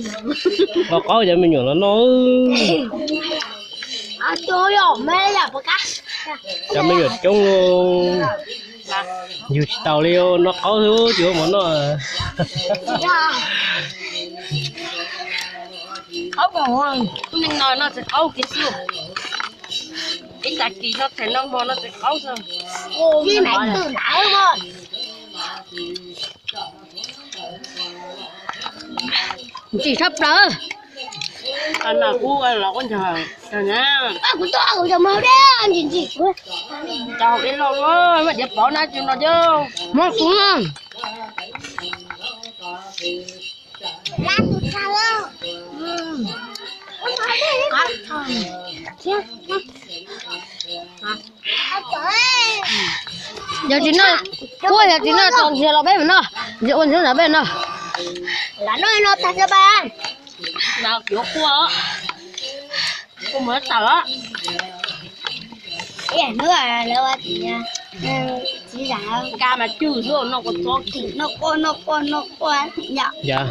Nqa qaub cov me nyuam los noj. Cov me nyuam coob, yug tsis taus li, noj qaub xwb tsis muaj mov noj. Qaub, neej no noj txiv qaub kiag xwb. Ib tag kis noj txhais noj hmo noj txiv qaub xwb. Ntsim tshaj plaws. Kuv los kuv ntsog, kuv tuaj kuv ntsog mog, ntsim ntsim. Cov hauv dej loj, mas diav pov na tsis no cov. Mog kuv na. Yog tsis noj, kuv yog tsis noj txog ntxiag los peb mus noj, ntxiag ua ntxiag los peb noj. Lam noj no tag xwb pa. Yuav quaj, quaj mus tawm. Hnub lawv ua txiv, txiv zam nkaj mas cwj xwb, noj kua txob, noj quaj noj quaj noj quaj yom.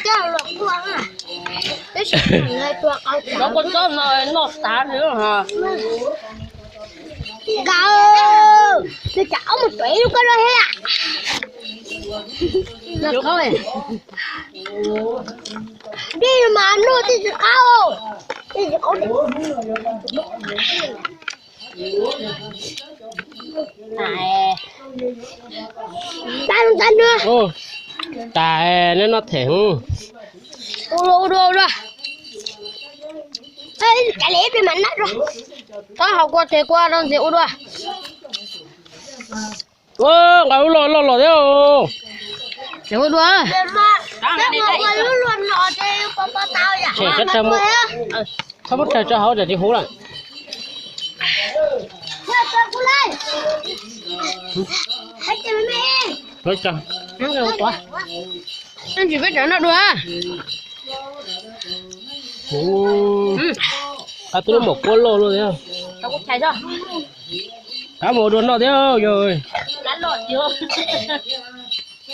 Coj los quaj, noj kua txob no noj tav li. Nkawd, nws tsam ob mus tuav ib lub koj loj thiab. Dej mas noj tej tsis qaub, tej tsis qaub. Tab, tab, neb noj them hwv. Ua dua, ua dua. Txhob haus kua tes kua rau ntxiv ua dua. Nqa lub loj loj los thiab. Ces ua dua. Txhob muab rhawv tso hauv tsam tsis huv lawm. Ntsis peb rov noj dua. Qab twb lub maum kuab loj luaj thiab. Qab mus ua dua noj thiab yog.